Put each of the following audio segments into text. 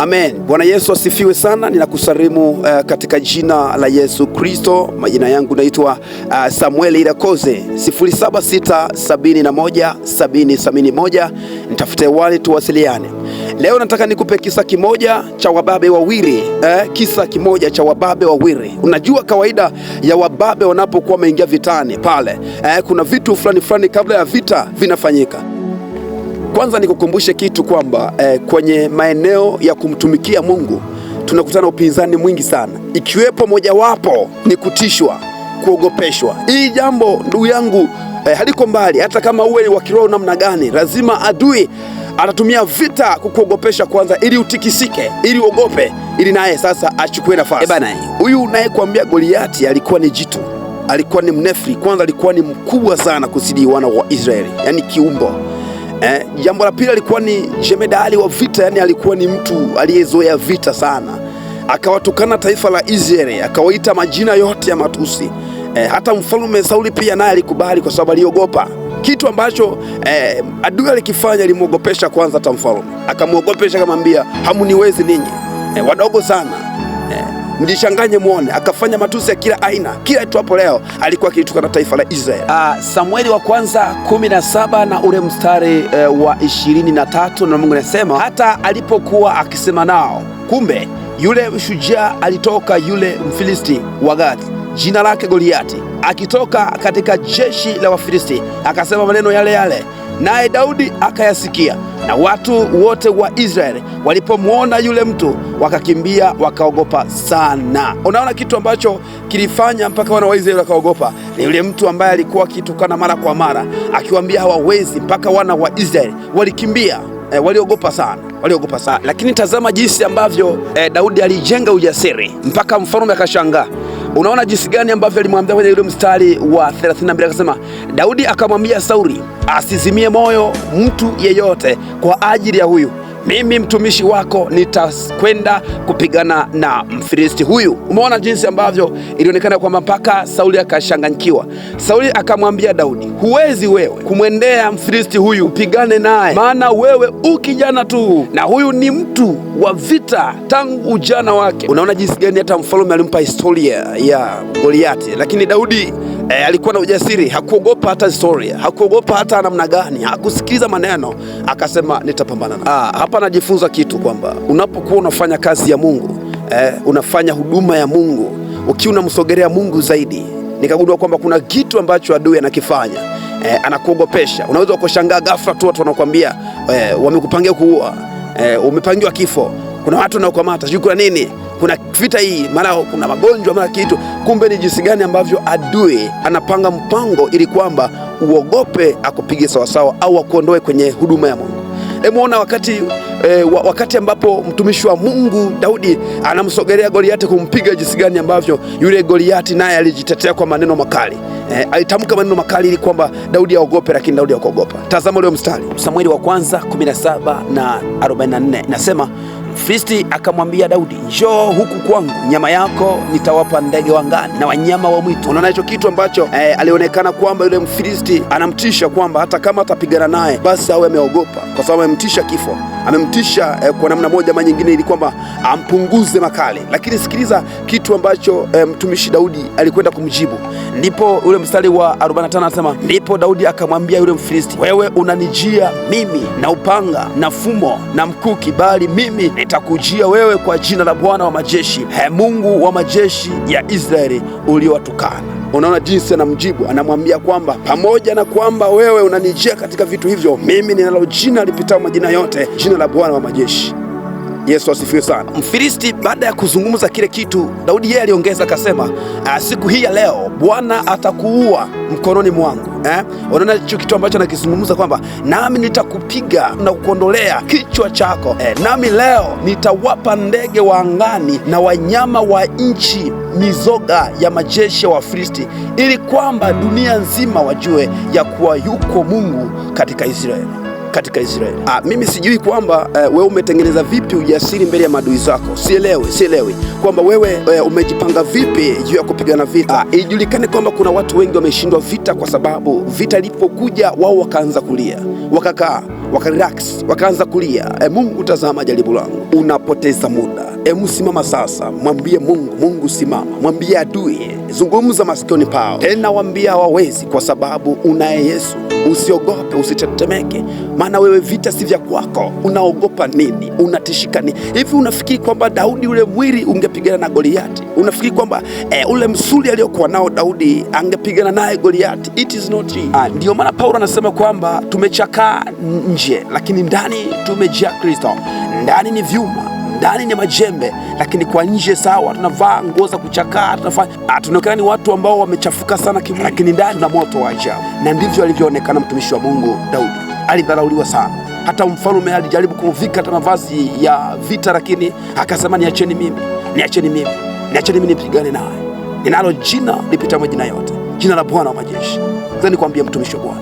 Amen. Bwana Yesu asifiwe sana. Ninakusalimu katika jina la Yesu Kristo. Majina yangu naitwa Samuel Irakoze, 07671 7071. Nitafute wale tuwasiliane. Leo nataka nikupe kisa kimoja cha wababe wawili, kisa kimoja cha wababe wawili. Unajua kawaida ya wababe wanapokuwa wameingia vitani pale, kuna vitu fulani fulani kabla ya vita vinafanyika. Kwanza nikukumbushe kitu kwamba kwenye maeneo ya kumtumikia Mungu tunakutana upinzani mwingi sana, ikiwepo mojawapo ni kutishwa, kuogopeshwa. Hii jambo ndugu yangu haliko mbali. Hata kama uwe wa kiroho namna gani, lazima adui atatumia vita kukuogopesha kwanza, ili utikisike, ili uogope, ili naye sasa achukue nafasi. Bana, huyu unayekuambia Goliati alikuwa ni jitu, alikuwa ni mnefri. Kwanza alikuwa ni mkubwa sana kuzidi wana wa Israeli, yani kiumbo. Jambo la pili alikuwa ni jemedali wa vita, yani alikuwa ni mtu aliyezoea vita sana. Akawatukana taifa la Israeli, akawaita majina yote ya matusi. Hata mfalme Sauli pia naye alikubali kwa sababu aliogopa. Kitu ambacho adui alikifanya, alimwogopesha kwanza hata mfalme. Akamwogopesha akamwambia, hamuniwezi ninyi, wadogo sana. Mjichanganye muone. Akafanya matusi ya kila aina, kila itwapo leo alikuwa akilitukana taifa la Israeli. Samueli wa kwanza 17 na ule mstari wa 23, na Mungu anasema hata alipokuwa akisema nao, kumbe yule shujaa alitoka, yule Mfilisti wa Gathi, jina lake Goliati, akitoka katika jeshi la Wafilisti, akasema maneno yale yale, naye Daudi akayasikia. Na watu wote wa Israeli walipomwona yule mtu wakakimbia, wakaogopa sana. Unaona kitu ambacho kilifanya mpaka wana wa Israeli wakaogopa ni yule mtu ambaye alikuwa akitukana mara kwa mara akiwaambia hawawezi, mpaka wana wa Israeli walikimbia. Waliogopa sana, waliogopa sana. Lakini tazama jinsi ambavyo Daudi alijenga ujasiri mpaka mfalme akashangaa. Unaona jinsi gani ambavyo alimwambia kwenye yule mstari wa 32, akasema Daudi akamwambia Sauli, asizimie moyo mtu yeyote kwa ajili ya huyu, mimi mtumishi wako nitakwenda kupigana na Mfilisti huyu. Umeona jinsi ambavyo ilionekana kwamba mpaka Sauli akashanganyikiwa. Sauli akamwambia Daudi, huwezi wewe kumwendea Mfilisti huyu upigane naye, maana wewe ukijana tu na huyu ni mtu wa vita tangu ujana wake. Unaona jinsi gani hata mfalme alimpa historia ya Goliati, lakini Daudi alikuwa na ujasiri, hakuogopa hata historia, hakuogopa hata namna gani, hakusikiliza maneno, akasema nitapambana na. Hapa najifunza kitu kwamba unapokuwa unafanya kazi ya Mungu, unafanya huduma ya Mungu, ukiwa unamsogelea Mungu zaidi, nikagundua kwamba kuna kitu ambacho adui anakifanya, anakuogopesha. Unaweza ukashangaa ghafla tu watu wanakuambia wamekupangia kuua, umepangiwa kifo, kuna watu wanaokamata, sijui kuna nini, kuna vita hii, mara kuna magonjwa, mara kitu. Kumbe ni jinsi gani ambavyo adui anapanga mpango ili kwamba uogope akupige sawasawa au akuondoe kwenye huduma ya Mungu. Hebu wakati wakati ambapo mtumishi wa Mungu Daudi anamsogelea Goliati kumpiga, jinsi gani ambavyo yule Goliati naye alijitetea kwa maneno makali. Alitamka maneno makali ili kwamba Daudi aogope, lakini Daudi hakuogopa. Tazama ule mstari Samueli wa kwanza 17 na 44, nasema Mfilisti akamwambia Daudi, njoo huku kwangu, nyama yako nitawapa ndege wa angani na wanyama wa mwitu. Unaona hicho kitu ambacho alionekana kwamba yule Mfilisti anamtisha kwamba hata kama atapigana naye basi awe ameogopa, kwa sababu amemtisha kifo, amemtisha kwa namna moja ama nyingine, ili kwamba ampunguze makali. Lakini sikiliza kitu ambacho mtumishi Daudi alikwenda kumjibu. Ndipo ule mstari wa 45 anasema, ndipo Daudi akamwambia yule Mfilisti, wewe unanijia mimi na upanga na fumo na mkuki, bali mimi nitakujia wewe kwa jina la Bwana wa majeshi, Mungu wa majeshi ya Israeli uliowatukana. Unaona jinsi anamjibu, anamwambia kwamba pamoja na kwamba wewe unanijia katika vitu hivyo, mimi ninalo jina lipitao majina yote, jina la Bwana wa majeshi. Yesu asifiwe sana. Mfilisti baada ya kuzungumza kile kitu, Daudi yeye aliongeza akasema, siku hii ya leo Bwana atakuua mkononi mwangu. Unaona hicho kitu ambacho anakizungumza kwamba nami nitakupiga na kukuondolea kichwa chako, nami leo nitawapa ndege wa angani na wanyama wa nchi mizoga ya majeshi ya Wafilisti, ili kwamba dunia nzima wajue ya kuwa yuko Mungu katika Israeli. Katika Israeli. Mimi sijui kwamba wewe umetengeneza vipi ujasiri mbele ya maadui zako. Sielewi kwamba wewe umejipanga vipi juu ya kupigana vita. Ijulikane kwamba kuna watu wengi wameshindwa vita kwa sababu vita ilipokuja wao wakaanza kulia, wakakaa Wakarelax, wakaanza kulia, Mungu tazama jaribu langu. Unapoteza muda. Simama sasa, mwambie Mungu, Mungu simama, mwambie adui, zungumza masikioni pao, tena waambie hawawezi, kwa sababu unaye Yesu. Usiogope, usitetemeke, maana wewe vita si vya kwako. Unaogopa nini? Unatishika nini? Hivi unafikiri kwamba Daudi ule mwili ungepigana na Goliati? Unafikiri kwamba ule msuli aliyokuwa nao Daudi angepigana naye Goliati? It is not. Ndio maana Paulo anasema kwamba tumechakaa nje, lakini ndani tumejaa Kristo. Ndani ni vyuma, ndani ni majembe, lakini kwa nje sawa, tunavaa nguo za kuchakaa, tunafanya tunaonekana ni watu ambao wamechafuka sana kimwili, lakini ndani tuna moto wa ajabu. Na ndivyo alivyoonekana mtumishi wa Mungu Daudi. Alidharauliwa sana, hata mfalme alijaribu kumvika hata mavazi ya vita, lakini akasema niacheni mimi, niacheni mimi, niacheni mimi nipigane naye, ninalo jina lipita majina yote, jina la Bwana wa majeshi. Sasa nikwambie mtumishi wa Bwana,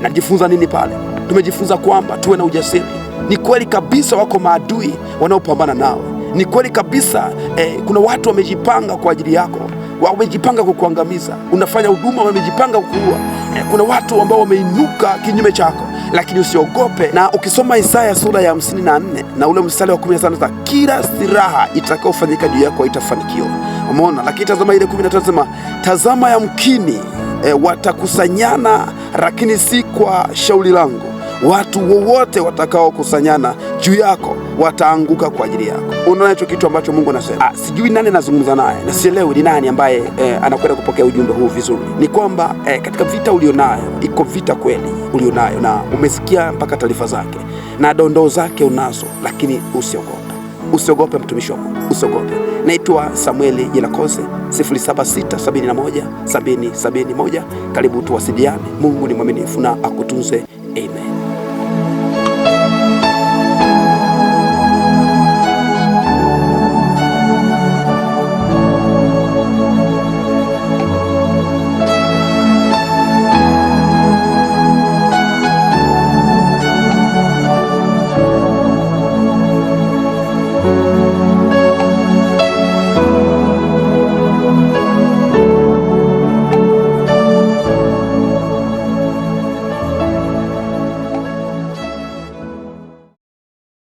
najifunza nini pale? Tumejifunza kwamba tuwe na ujasiri. Ni kweli kabisa wako maadui wanaopambana nawe. Ni kweli kabisa kuna watu wamejipanga kwa ajili yako, wamejipanga kukuangamiza. Unafanya huduma, wamejipanga kukuua. Kuna watu ambao wameinuka kinyume chako, lakini usiogope. Na ukisoma Isaya sura ya 54 na ule mstari wa 15, kila silaha itakayofanyika juu yako itafanikiwa. Umeona? Lakini tazama ile 15 sema, tazama yamkini watakusanyana, lakini si kwa shauri langu. Watu wowote watakaokusanyana juu yako wataanguka kwa ajili yako. Unaona hicho kitu ambacho Mungu anasema. Sijui nani anazungumza naye na sielewi ni nani ambaye anakwenda kupokea ujumbe huu vizuri. Ni kwamba katika vita ulionayo, iko vita kweli ulionayo, na umesikia mpaka taarifa zake na dondoo zake unazo, lakini usiogope. Usiogope mtumishi wa Mungu, usiogope. Naitwa Samueli Jilakose, 07671 7071. Karibu tuwasiliane. Mungu ni mwaminifu na akutunze. Amen.